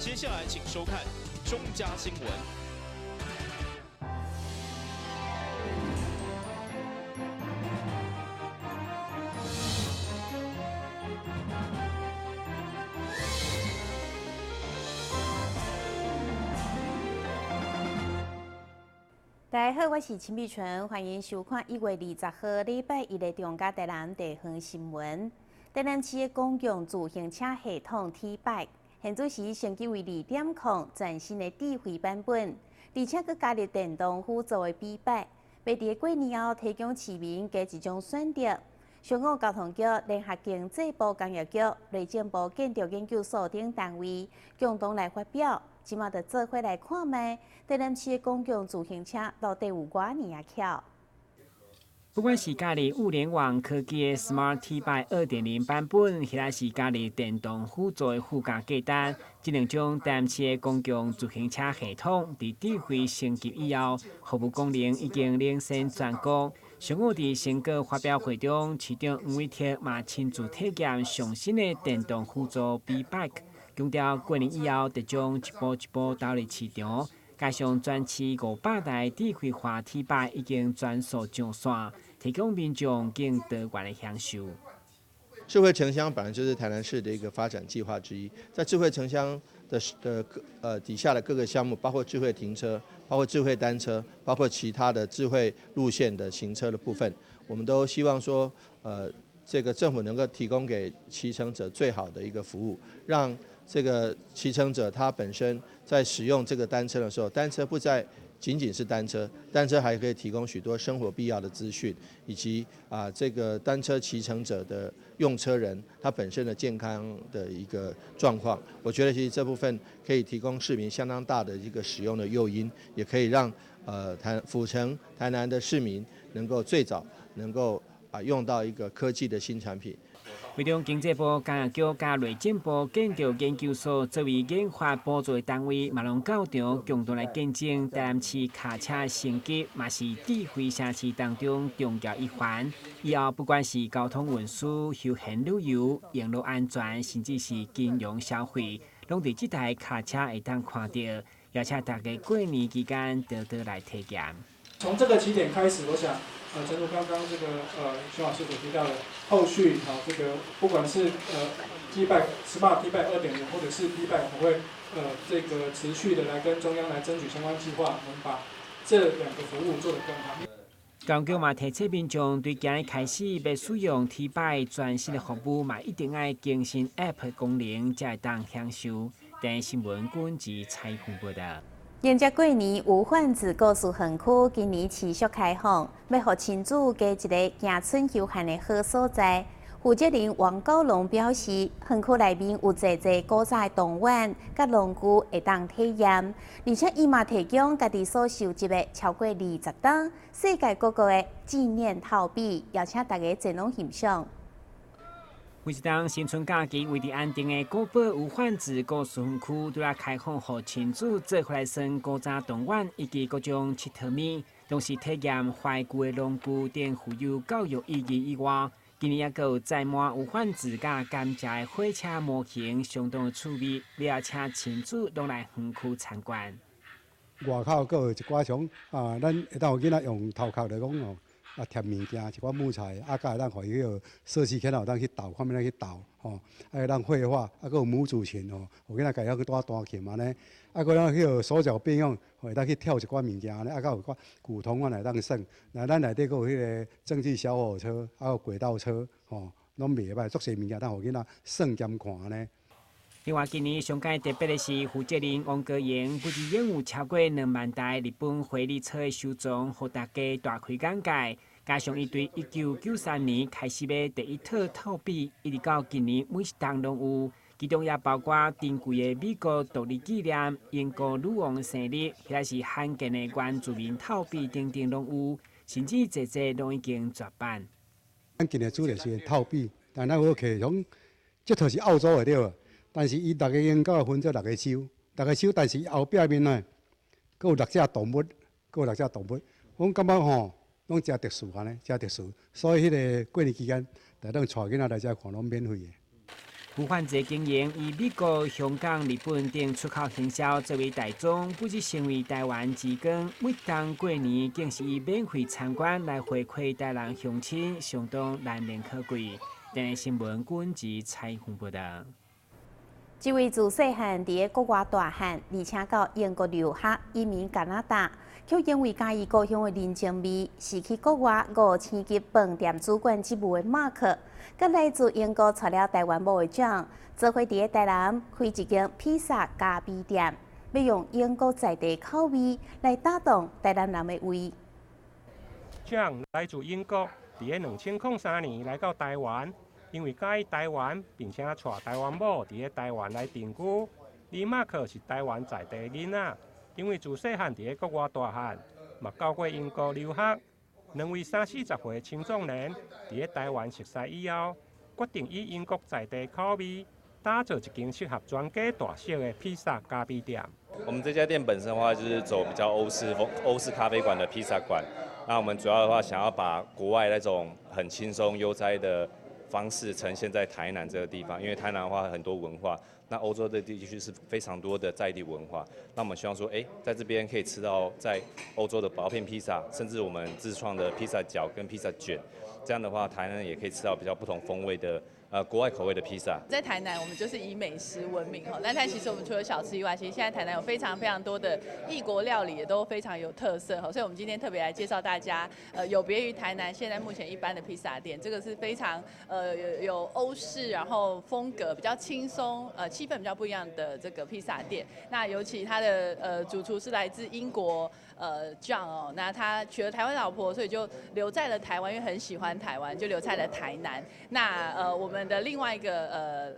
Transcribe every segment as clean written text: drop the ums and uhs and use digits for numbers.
接下來請收看中嘉新聞。大家好，我是陳美純，歡迎收看1月20號禮拜一的中嘉台南地方新聞。台南市的公共自行車系統 T-Bike，現在是升級為2.0全新的智慧版本，而且閣加入電動輔助的 B-Bike，欲佇過年後提供市民加一種選擇。上午交通局聯合經濟部工業局、內政部建築研究所等單位共同來發表。這馬就做伙來看覓，台南市的公共自行車到底有偌爾仔巧？不管是加入物聯網科技的 Smart T-Bike 2.0版本，或者是加入電動輔助的附加價單，這兩種台南市的公共自行車系統，佇智慧升級以後，服務功能已經領先全國。上午佇成果發表會中，市長黃偉哲嘛親自體驗上新的電動輔助 B-Bike。強調過年以後，就將一步一步投入市場，加上全市500台智慧化 T-Bike 已經全數上線，提供民眾更多元的享受。智慧城鄉本來就是台南市的一個發展計劃之一，在智慧城鄉的各底下的各個項目，包括智慧停車、包括智慧單車、包括其他的智慧路線的行車的部分，我們都希望說，這個政府能夠提供給騎乘者最好的一個服務，讓這個騎乘者他本身在使用這個單車的時候，單車不再僅僅是單車，單車還可以提供許多生活必要的資訊，以及這個單車騎乘者的用車人他本身的健康的一個狀況。我覺得其實這部分可以提供市民相當大的一個使用的誘因，也可以讓台府城台南的市民能夠最早能夠用到一個科技的新產品。會中經濟部工業局佮內政部建築研究所作為研發補助的單位，嘛攏到場共同來見證台南市跤車升級，嘛是智慧城市當中重要一環。以後不管是交通運輸、休閒旅遊、用路安全，甚至是金融消費，攏佇這台跤車會當看著。邀請大家過年期間多多來體驗。從這個起點開始，我想，正如剛剛這個熊老師所提到的，後續這個不管是T-Bike Smart T-Bike 2.0，或者是 B-Bike，我們會這個持續的來跟中央來爭取相關計劃，我們把這兩個服務做得更好。當局嘛提醒民眾，對今日開始欲使用 T-Bike 全新的服務，嘛一定愛更新 App 功能，才會當享受。台視新聞軍事採訪報道。迎接過年，無販子故事園區今年持續開放，欲予親子加一个行村休閒的好所在。負責人王高龍表示，園區內面有濟濟古早的童玩佮農具會當體驗，而且伊嘛提供家己所收集的超過20張世界各國的紀念套幣，邀請大家前往欣賞。每一冬新春假期，位佇安定的古堡無販子故事園區，對外開放予親子做伙來耍古早童玩以及各種𨑨迌物，同時體驗懷舊的農具等富有教育意義以外，今年猶閣有載滿無販子佮甘蔗的火車模型，相當的趣味，邀請親子攏來園區參觀。外口閣有一寡像啊，咱會當予囡仔用頭殼來講哦。添物件，一寡木材，佮會當予伊彼個設計起來，有當去鬥，看欲怎去鬥吼，會當繪畫，閣有母子琴吼，予囡仔家己曉去彈彈琴按呢，閣咱彼個手腳並用，會當去跳一寡物件按呢，閣有寡古銅碗會當耍，那咱內底閣有彼個蒸汽小火車，有軌道車，吼，攏袂䆀，足濟物件通予囡仔耍兼看按呢。另外，今年上蓋特別的是，負責人王國榮不只擁有超過2萬台日本回力車的收藏，予大家大開眼界。加上伊對1993年開始買第一套套幣，一直到今年每一冬攏有，其中也包括珍貴的美國獨立紀念、英國女王生日，或者是罕見的原住民套幣等等攏有，甚至濟濟攏已經絕版。咱今年主力是套幣，但咱有客講，這套是澳洲的對無？但是伊六个英國分做六個州，六個州，但是後壁面呢，閣有六隻動物，閣有六隻動物，我感覺吼，攏誠特殊按呢，誠特殊。所以彼個過年期間，逐家攏帶囡仔來遮看，攏免費的。胡焕哲經營以美國、香港、日本等出口行銷作為大宗，不只成為台灣之光。每當過年，更是以免費參觀來回饋台南鄉親，相當難能可貴。電視新聞軍事採訪報道。這位自細漢佇个國外大漢，而且到英國留學，移民加拿大，卻因為佮意故鄉的人情味，辭去國外五星級飯店主管職務的馬克，佮來自英國娶了台灣某的 John，做伙佇个台南開一間披薩咖啡店，欲用英國在地口味來打動台南人的胃。 John 來自英國，佇个2003年來到台灣。因為佮意台灣，並且娶台灣某佇个台灣來定居。而馬克是台灣在地囡仔，因為自細漢佇个國外大漢，嘛到過英國留學。兩位三四十歲青壯年，佇个台灣熟似以後，決定以英國在地口味，打造一間適合全家大小的披薩咖啡店。我們這家店本身的話，就是走比較歐式風、歐式咖啡館的披薩館。那我們主要的話，想要把國外那種很輕鬆悠哉的方式呈現在台南這個地方，因為台南的話很多文化，那歐洲的地區是非常多的在地文化。那我們希望說，在這邊可以吃到在歐洲的薄片披薩，甚至我們自創的披薩餃跟披薩卷，這樣的話，台南也可以吃到比較不同風味的國外口味的披薩。在台南，我們就是以美食聞名哈。但其實我們除了小吃以外，其實現在台南有非常非常多的異國料理，也都非常有特色哈。所以，我們今天特別來介紹大家，有別於台南現在目前一般的披薩店，這個是非常有歐式，然後風格比較輕鬆，氣氛比較不一樣的這個披薩店。那尤其它的主廚是來自英國John 哦，那他娶了台灣老婆，所以就留在了台灣，因為很喜歡台灣，就留在了台南。那我們的另外一個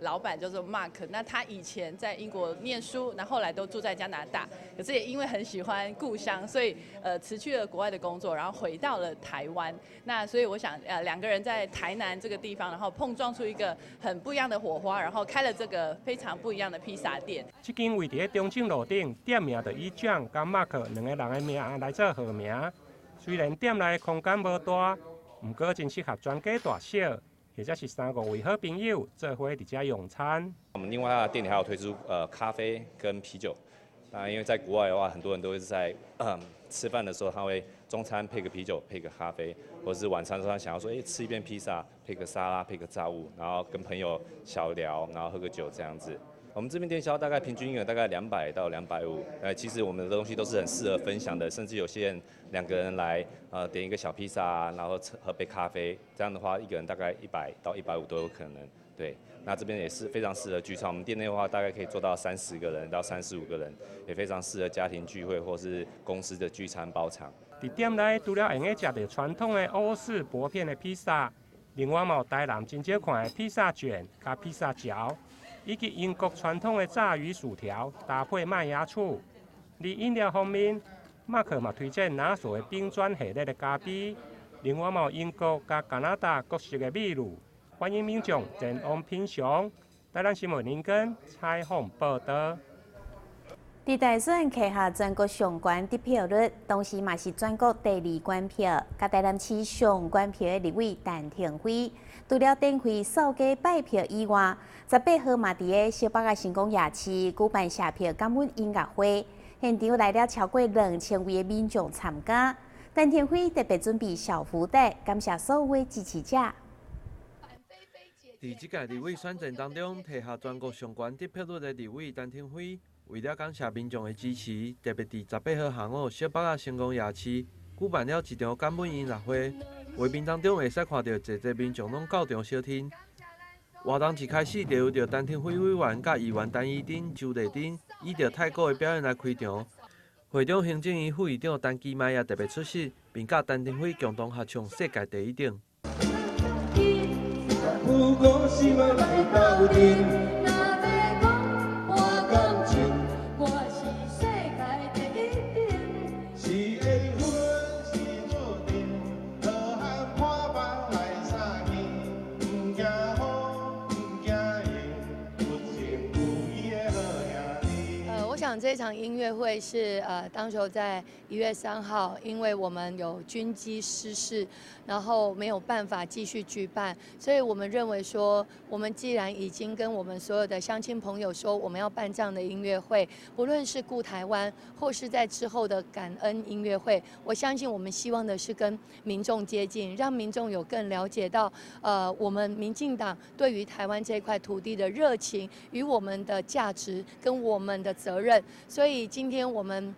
老闆叫做 Mark，那他以前在英國念書，那後來都住在加拿大，可是也因為很喜歡故鄉，所以辭去了國外的工作，然後回到了台灣。那所以我想兩個人在台南這個地方，然後碰撞出一個很不一樣的火花，然後開了這個非常不一樣的披薩店。這間位佇咧中正路頂，店名就以 John 佮 Mark 兩個人的名來做號名。雖然店內空間無大，毋過真適合全家大小，或者是三五位好朋友做伙佇遮用餐。我們另外店裡還有推出咖啡跟啤酒。那因為在國外的話，很多人都會在吃飯的時候，他會中餐配個啤酒，配個咖啡，或者是晚餐的時候想要說，吃一片披薩，配個沙拉，配個炸物，然後跟朋友小聊，然後喝個酒這樣子。我們這邊店銷大概平均額大概200到250，其實我們的東西都是很適合分享的，甚至有些人兩個人來，點一個小披薩，然後喝杯咖啡，這樣的話一個人大概100到150都有可能。對，那這邊也是非常適合聚餐。我們店內的話大概可以做到30個人到35個人，也非常適合家庭聚會或是公司的聚餐包場。佇店內除了會用得食著傳統的歐式薄片的披薩，另外嘛有台南真少看的披薩卷佮披薩餃，以及英國傳統的炸魚薯條搭配麥芽醋。佇飲料方面，馬克嘛推薦拿索的冰磚系列的咖啡。另外嘛有英國佮加拿大各式的美露，歡迎民眾前往品嘗。台南新聞林根採訪報道。佇大選摕下全國上懸得票率，同時嘛是全國第二懸票，佮台南市上懸票的立委陳亭妃，除了展開掃街拜票以外，18號嘛佇个小北仔成功夜市舉辦謝票感恩音樂會，現場來了超過2000位的民眾參加。陳亭妃特別準備小福袋，感謝所有的支持者。佇這屆立委選戰當中，摕下全國上懸得票率的立委陳亭妃，為了感謝民眾的支持，特別佇18號下午小北仔成功夜市舉辦了一場感恩音樂會。畫面當中會使看著濟濟民眾攏到場相聽。活動一開始就由著陳亭妃委員佮議員陳怡貞、周麗珍以著太鼓的表演來開場。會長行政院副院長陳其邁也特別出席，並佮陳亭妃共同合唱《世界第一等》。有故事欲來鬥陣。若欲講我感情，我是世界第一等。是緣分是注定，好漢破梦來相見，毋驚風，毋驚雨，有情有義的好兄弟。我想想這場音樂會是當時候在1月3號，因為我們有軍機失事，然後沒有辦法繼續舉辦，所以我們認為說，我們既然已經跟我們所有的鄉親朋友說，我們要辦這樣的音樂會，不論是顧台灣，或是在之後的感恩音樂會，我相信我們希望的是跟民眾接近，讓民眾有更了解到，我們民進黨對於台灣這塊土地的熱情與我們的價值跟我們的責任，所以今天我們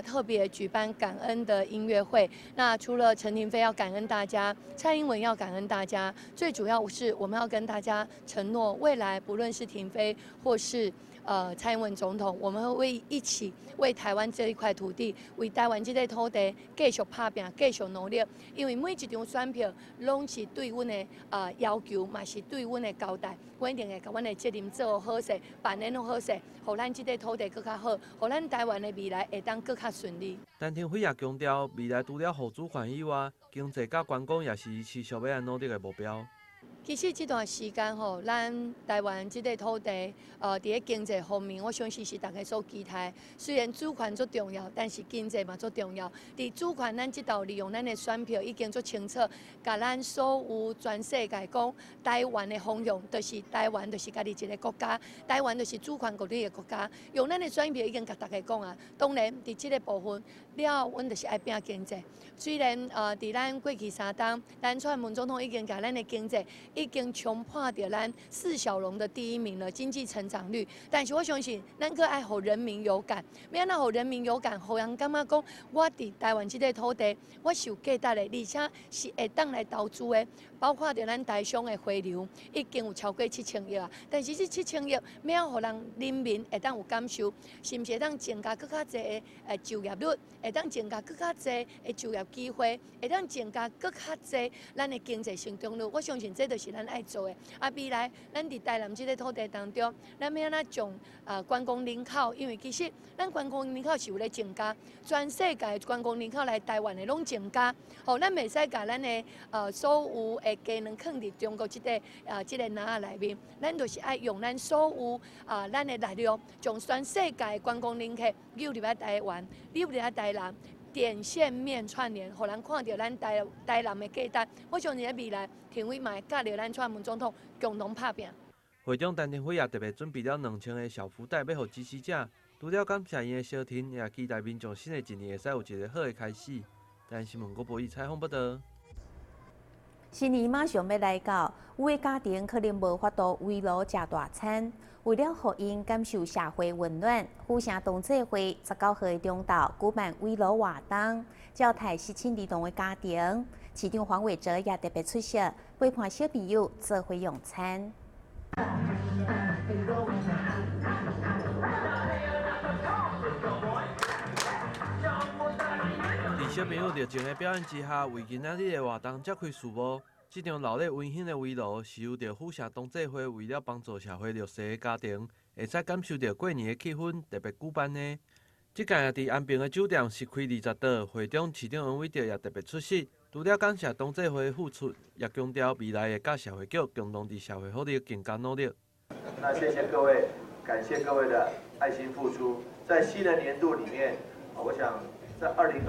特別舉辦感恩的音樂會。那除了陳亭妃要感恩大家，蔡英文要感恩大家，最主要是我們要跟大家承諾，未來不論是亭妃或是蔡英文總統，我們會一起為台灣這一塊土地，為台灣這塊土地繼續拍拚，繼續努力。因為每一張選票攏是對阮的要求，嘛是對阮的交代。阮一定會共阮的責任做好勢，扮演好勢，予咱這塊土地閣較好，予咱台灣的未來會當閣較順利。陳亭妃也強調，未來除了護主權以外，經濟佮觀光也是伊持續欲來努力的目標。其實這段時間吼，咱台灣這塊土地，佇咧經濟方面，我相信是大家所期待。雖然主權足重要，但是經濟嘛足重要。佇主權，咱這道利用咱的選票已經足清楚，共咱所有全世界講，台灣的方向就是台灣就是家己一個國家，台灣就是主權獨立的國家。用咱的選票已經共大家講啊。當然，佇這個部分了，阮就是愛拼經濟。雖然佇咱過去3冬，咱蔡英文總統已經共咱的經濟已經衝破著咱四小龍的第一名了，經濟成長率。但是我相信，咱閣愛予人民有感，欲按怎予人民有感，予人感覺講，我佇台灣這塊土地，我是有價值的，而且是會當來投資的。包括著咱台商的回流，已經有超過7000億啊。但是這7000億，欲按怎予人人民會當有感受，是毋是會當增加閣較濟的就業率，會當增加閣較濟的就業機會，會當增加閣較濟咱的經濟成長率。我相信這就是咱愛做的。啊，未來咱佇台南這個土地當中，咱欲按怎將觀光人口？因為其實咱觀光人口是有咧增加，全世界觀光人口來台灣的攏增加。吼，咱袂使共咱的所有的雞卵囥佇中國這個籃仔內面，咱就是愛用咱所有啊咱的力量，將全世界的觀光人客誘入來台灣，誘入來台南。點線面串聯，予人看著咱台南的價值。我相信喺未來，亭妃嘛會佮著咱蔡英文總統共同拍拚。會長陳亭妃也特別準備了2000個小福袋，欲予支持者。除了感謝𪜶的相挺，也期待民眾新的一年會使有一個好的開始。台新聞郭博義採訪報導。新年馬上欲來到，有的家庭可能無法度圍爐食大餐，為了予𪜶感受社會溫暖，府城同濟會19號的中晝舉辦圍爐活動，招待失親兒童的家庭。市長黃偉哲也特別出席，陪伴小朋友做伙用餐。佇小朋友熱情的表演之下，為今仔日的活動揭開序幕。這場熱鬧溫馨的圍爐，是由著府城同濟會為了幫助社會弱勢的家庭，會使感受著過年的氣氛，特別舉辦的。這屆也佇安平的酒店是開20桌，會長市長黃偉哲也特別出席。除了感謝同濟會的付出，也強調未來會佮社會局共同佇社會福利更加努力。那謝謝各位，感謝各位的愛心付出。在新的年度裡面，我想在2020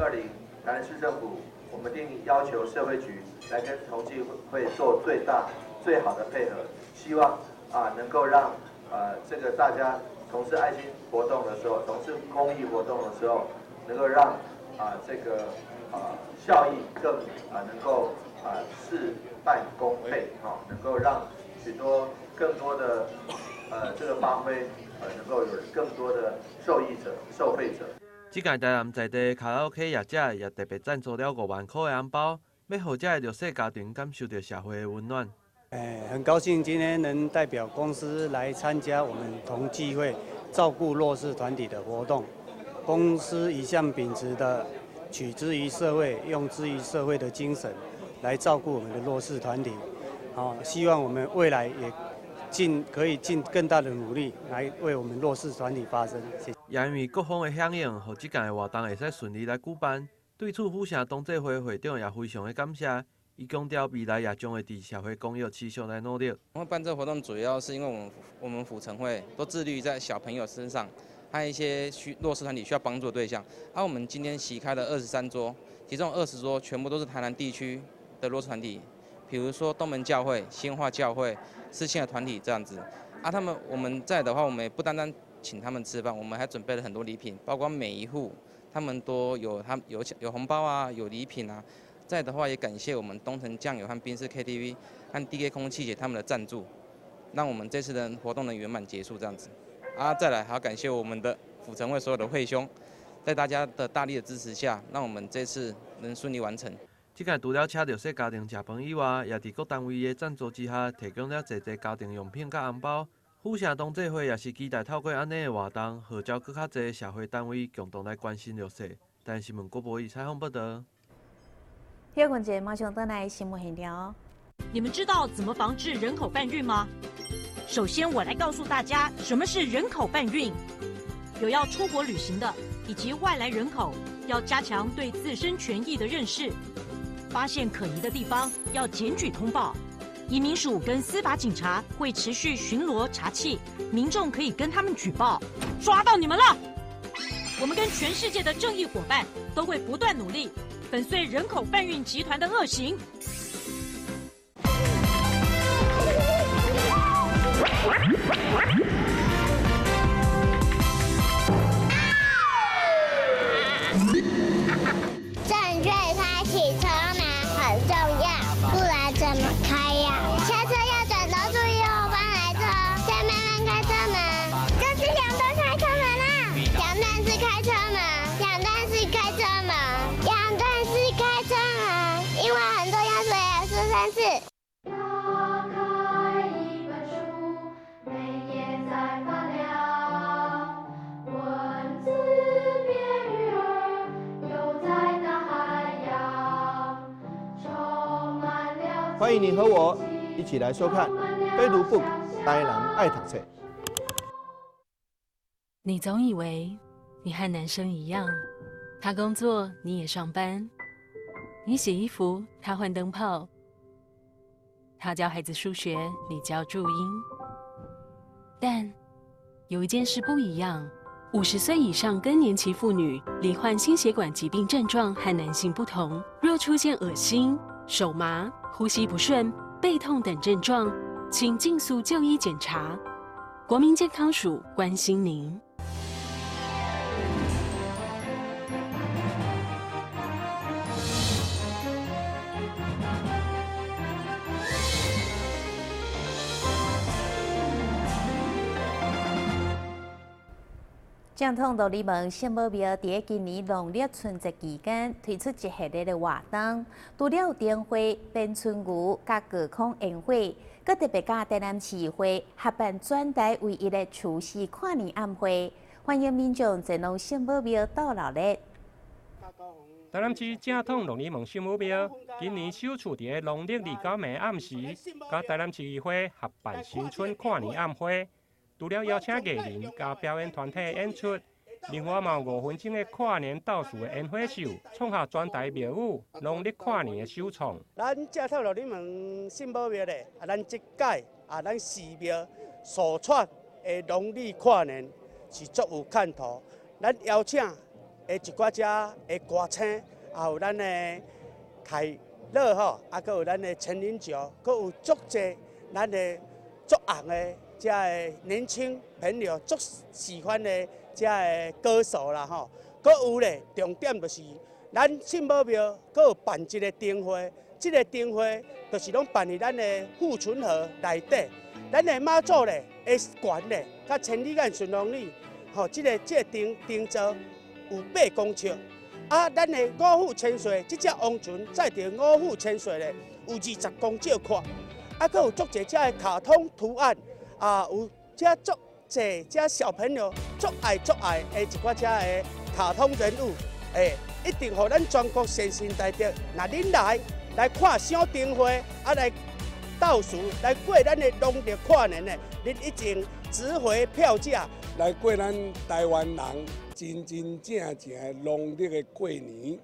台南市政府，我們定要求社會局來跟同濟會做最大、最好的配合，希望能夠讓這個大家從事愛心活動的時候，從事公益活動的時候，能夠讓這個效益更能夠事半功倍，能夠讓許多更多的這個發揮，能夠有更多的受益者、受惠者。這屆台南在地卡拉 OK 業者也特別贊助了5萬塊的紅包，欲予這个弱勢家庭感受著社會的溫暖。很高興今天能代表公司來參加我們同濟會照顧弱勢團體的活動。公司一向秉持的取之於社會、用之於社會的精神，來照顧我們的弱勢團體。希望我們未來也可以盡更大的努力，來為我們弱勢團體發聲。謝謝。也因為各方的響應，予這屆的活動會使順利來舉辦。對此，府城同濟會會長也非常的感謝。伊強調，未來也將會佇社會公益持續來努力。我們辦這個活動，主要是因為我們府城會都致力於在小朋友身上，和一些需弱势团体需要帮助的对象。而我们今天席开了23桌，其中20桌全部都是台南地区的弱势团体，比如说东门教会、新化教会、四县的团体这样子。啊，他们我们在的话，我们也不单单请他们吃饭，我们还准备了很多礼品，包括每一户他们都有他有有红包啊，有礼品啊。再的话，也感谢我们东城酱油和宾士 KTV 和 DK 空气节他们的赞助，让我们这次的活动能圆满结束这样子。啊，再来还要感谢我们的府城会所有的会兄，在大家的大力的支持下，让我们这次能顺利完成。這屆除了請弱勢家庭食飯以外，也佇各單位的贊助之下，提供了濟濟家庭用品佮紅包。府城同濟會也是期待透過按呢的活動，號召閣較濟社會單位共同來關心弱勢。台南新聞郭博義採訪報導。休睏一下，馬上轉來新聞現場。你們知道怎麼防治人口販運嗎？首先，我來告訴大家什麼是人口販運。有要出國旅行的以及外來人口，要加強對自身權益的認識。發現可疑的地方要檢舉通報。移民署跟司法警察會持續巡邏查緝，民眾可以跟他們舉報。抓到你們了！我們跟全世界的正義夥伴都會不斷努力，粉碎人口販運集團的惡行。正確開啟車門很重要，不然怎麼開呀？下車要轉頭注意後方來車，再慢慢開車門，這是兩段開車門啦，兩段式開車門，兩段式開車門，兩段式開車門，因為很重要，所以要說三次。打開一本書，每頁在發亮，文字變魚兒，游在大海洋，充滿了。歡迎你和我一起來收看《非讀 book 台南愛讀冊》。你總以為你和男生一樣，他工作你也上班，你洗衣服他換燈泡，他教孩子數學你教注音。但有一件事不一樣：50歲以上更年期婦女罹患心血管疾病症狀和男性不同，若出現噁心、手麻、呼吸不順、背痛等症狀，請盡速就醫檢查。國民健康署關心您。正統琉璃門聖母廟佇今年農曆春節期間推出一系列的活動，除了有燈會、編春牛、佮高空煙火，閣特別佮台南市會合辦全台唯一的除夕跨年晚會，歡迎民眾前往聖母廟鬥鬧熱。台南市正統琉璃門聖母廟今年首次佇個農曆29暝暗時，佮台南市議會合辦新春跨年晚會。除了邀請藝人佮表演團體演出，另外嘛有5分鐘的跨年倒數的煙火秀，創下全台廟宇農曆跨年的首創。咱正統琉璃門聖母廟咧，啊，咱這屆啊，咱寺廟首創的農曆跨年是足有看頭。咱邀請的一寡遮的歌星，也有咱的凱樂吼，啊，閣有咱的陳林九，閣有足濟咱的足紅的。遮个年輕朋友足喜歡的遮个歌手啦吼，閣有咧重點就是咱聖母廟閣有辦一個燈會，這個燈會就是攏辦佇咱的護城河內底，咱的媽祖咧的懸咧，佮千里眼順風耳，吼，這個燈座有8公尺，啊，咱的五虎千歲這隻王船載著五虎千歲咧有20公尺闊，啊，閣有足濟遮个卡通圖案。啊，有遮足濟遮小朋友足愛足愛的一寡遮个卡通人物，一定予咱全國善心大德，若恁來看賞燈會，啊來倒數來過咱的農曆跨年的，恁一定值回票價。來過咱台灣人真真正正的農曆的過年，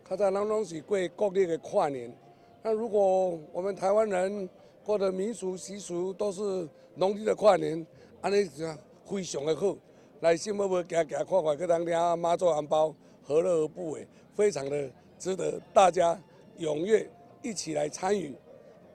較早咱攏是過國曆的跨年。那如果我們台灣人過的民俗習俗都是農曆的跨年，按呢是非常的好。來聖母廟行行看看，閣通領媽祖紅包，何樂而不為？非常的值得大家踴躍一起來參與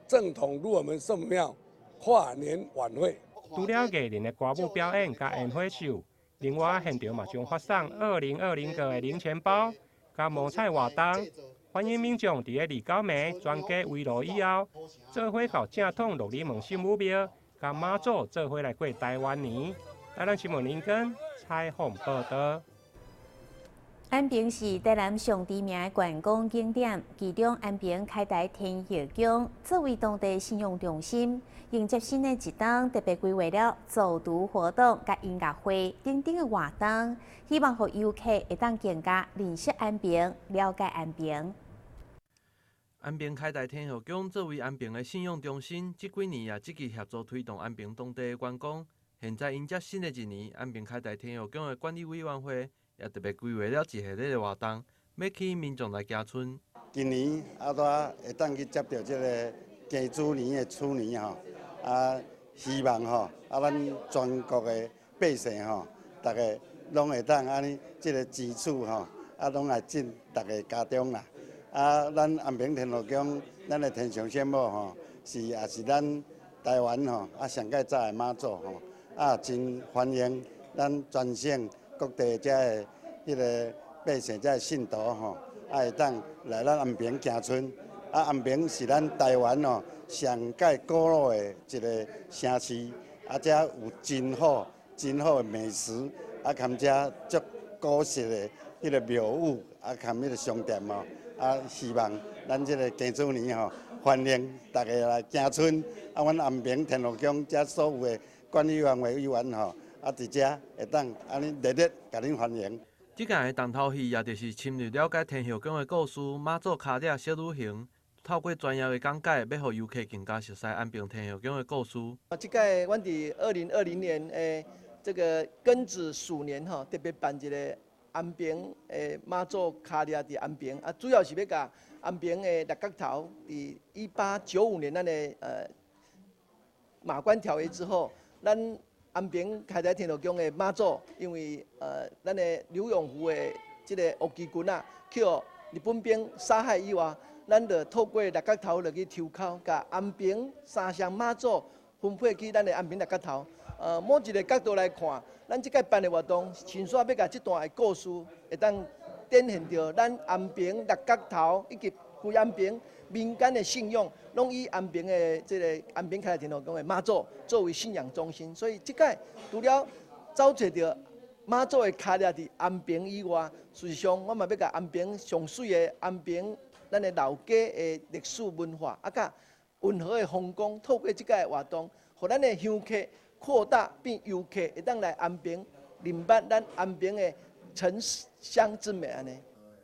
正統鹿耳門聖母廟跨年晚會。除了藝人的歌舞表演佮煙火秀，另外現場嘛將發送2020個的零錢包、佮摸彩活動，歡迎民眾佇咧29暝全家圍爐以後，做伙到正統鹿耳門聖母廟，佮媽祖做伙來過台灣年。台南新聞林根採訪報導。安平是台南上知名的觀光景點，其中安平開台天后宮作為當地信仰中心，迎接新的一冬，特別規劃了走讀活動、佮音樂會等等的活動，希望予遊客會當更加認識安平、了解安平。安平開台天后宮作為安平的信仰中心，這幾年也積極協助推動安平當地的觀光。現在迎接新的一年，安平開台天后宮的管理委員會也特別規劃了一系列的活動，欲吸引民眾來行春。今年啊，拄會當去接著這个庚子年的鼠年吼，啊，希望吼，啊，咱全國的百姓吼，逐家攏會當按呢，這个錢鼠吼，啊，攏來進逐家家中啦。啊，咱安平天后宮，咱的天上聖母吼，是也是咱台灣吼，啊，上蓋早的媽祖吼。啊，真歡迎咱全省各地遮的彼个百姓、遮的信徒吼，啊會當來咱安平行春。啊，安平是咱台灣吼上蓋古老的一个城市，啊，遮有真好、真好的美食，啊，含遮足古色的彼个廟宇，啊，含彼个商店吼，啊，希望咱這个庚子年吼，歡迎大家來行春。啊，阮安平天后宮遮所有的管理員委員吼，啊，佇遮會當按呢熱烈共恁歡迎。這屆的重頭戲，也就是深入了解天后宮的故事、媽祖跤掠小旅行，透過專業的講解，欲予遊客更加熟悉安平天后宮的故事。啊，這屆阮佇2020年的這个庚子鼠年吼，特別辦一个安平的媽祖跤掠佇安平，啊，主要是欲共安平的六角頭，佇1895年咱的馬關條約之後，咱安平開台天后宮的媽祖，因為咱的劉永福的這个烏旗軍啊，去予日本兵殺害以外，咱就透過六角頭落去抽鬮，共安平三鄉媽祖分配去咱的安平六角頭。某一个角度來看，咱這屆辦的活動，先煞欲共這段的故事，會當展現著咱安平六角頭以及規安平民間的信仰，攏以安平的這个安平開台天后宮的媽祖作為信仰中心，所以這屆除了走揣著媽祖的跤掠佇安平以外，事實上我嘛欲共安平上媠的安平咱的老街的歷史文化，啊，佮運河的風光，透過這屆活動，予咱的鄉客擴大變遊客會當來安平，認捌咱安平的城鄉之美按呢。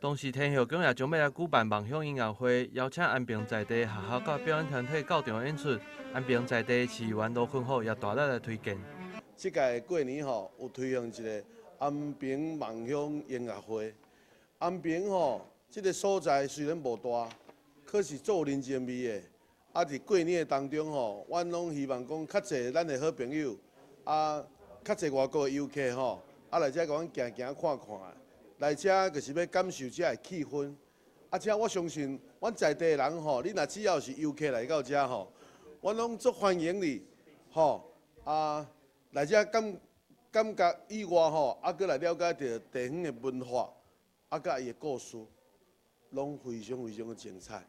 同時，天后宮也將欲來舉辦夢鄉音樂會，邀請安平在地學校佮表演團體到場演出。安平在地市議員盧坤虎也大力來推薦。這屆過年吼，有推行一个安平夢鄉音樂會。安平吼，這个所在雖然無大，可是足有人情味的。啊，佇過年的當中吼，阮攏希望講較濟咱的好朋友，啊，較濟外國的遊客吼，啊來遮共阮行行看看。來遮就是欲感受遮的氣氛，啊，遮我相信，阮在地的人吼，你若只要是遊客來到遮吼，阮攏足歡迎你，吼，啊，來遮感覺以外吼，啊，閣來了解著地方的文化，啊，佮伊的故事，攏非常非常的精彩。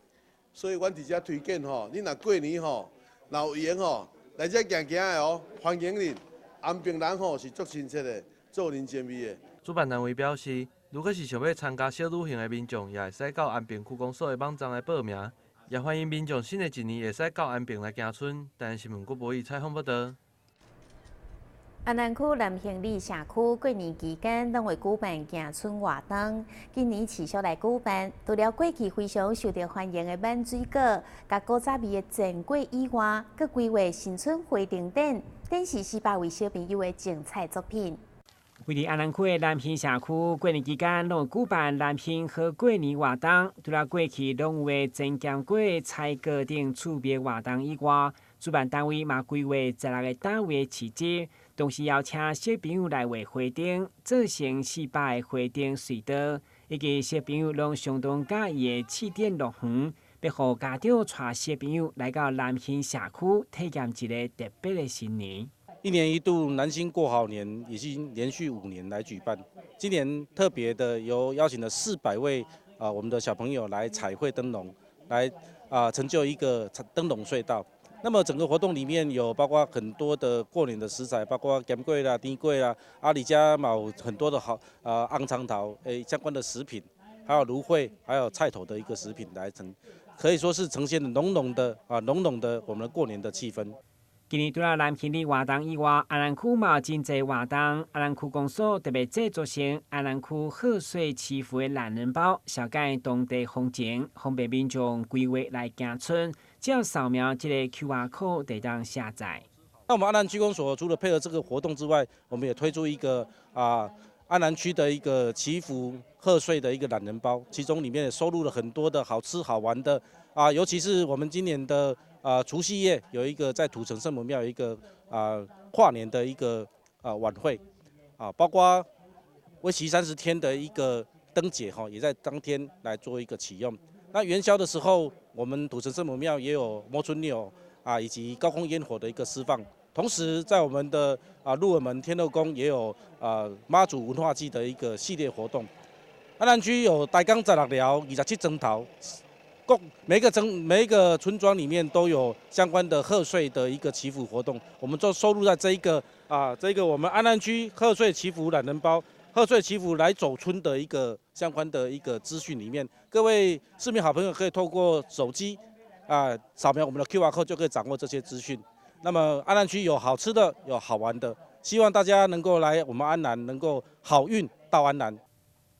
所以，阮佇遮推薦吼，你若過年吼，若有閒吼，來遮行行的哦，歡迎恁。安平人吼是足親切的，足有人情味的。主辦單位表示，如果是想欲參加小旅行的民眾，也會使到安平區公所的網站來報名。也歡迎民眾新的一年會使到安平來行春。台南新聞郭博宇採訪報導。阿南區南興里社區過年期間攏會舉辦行春活動，今年持續來舉辦。除了過去非常受著歡迎的挽水果、佮古早味的煎粿以外，閣規劃新春花燈展，展示400位小朋友的精彩作品。位佇阿南區的南興社區，過年期間攏有舉辦南興好過年活動。除了過去攏有的煎鹹粿、猜粿等趣味活動以外，主办单位嘛规划16个单位的市集，同时邀请小朋友来画花灯，做成400个花灯隧道，以及小朋友攏相當佮意的试点乐园，欲予家長帶小朋友來到南興社區體驗一个特別的新年。一年一度南興過好年已經連續5年來舉辦，今年特別的由邀請了400位我們的小朋友來彩繪燈籠，來成就一個燈籠隧道。那麼整個活動裡面有包括很多的過年的食材，包括鹹粿啦、甜粿啦，里家嘛有很多的好紅腸頭相關的食品，還有蘆薈，還有菜頭的一個食品來呈，可以說是呈現濃濃的濃濃的我們過年的氣氛。今年除了南興的活動以外，安南區嘛有真濟活動。安南區公所特別製作成安南區賀歲祈福的懶人包，紹介當地風情，方便民眾規劃來行村。只要掃描這個 QR code 就當下載。那我們安南區公所除了配合這個活動之外，我們也推出一個安南區的一個祈福賀歲的一個懶人包，其中裡面也收錄了很多的好吃好玩的尤其是我們今年的除夕夜有一個在土城聖母廟有一個跨年的一個晚會，包括為期30天的一個燈節哈，也在當天來做一個啟用。那元宵的時候，我們土城聖母廟也有摸春牛以及高空煙火的一個釋放。同時，在我們的鹿耳門天後宮也有媽祖文化祭的一個系列活動。安南區有大港16寮27莊頭。每一個村莊裡面都有相關的賀歲的一個祈福活動，我們就收錄在這一個這個我們安南區賀歲祈福懶人包、賀歲祈福來走村的一個相關的一個資訊裡面，各位市民好朋友可以透過手機掃描我們的 QR code 就可以掌握這些資訊。那麼安南區有好吃的，有好玩的，希望大家能夠來我們安南，能夠好運到安南。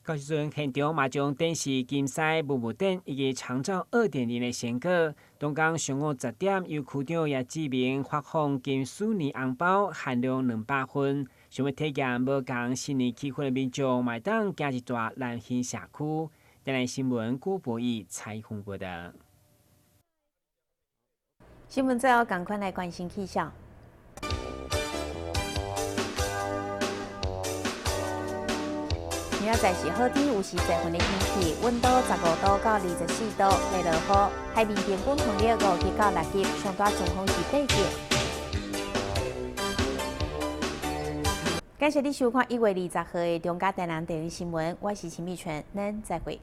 到時陣，現場嘛將展示金獅文物展以及長照2.0的成果。當天上午10點，由區長葉志明發放金鼠年紅包，限量200份。想欲體驗無仝新年氣氛的民眾，嘛會當行一逝南興社區。台南新聞郭博義採訪報導。新聞最後，仝款來關心氣象。明仔載是好天，有時濟雲的天氣，溫度15度到24度，會落雨。海面平均風力5級到6級，上大陣風是8級。感謝你收看1月20號的中嘉台南地方新聞，我是秦美泉，咱再會。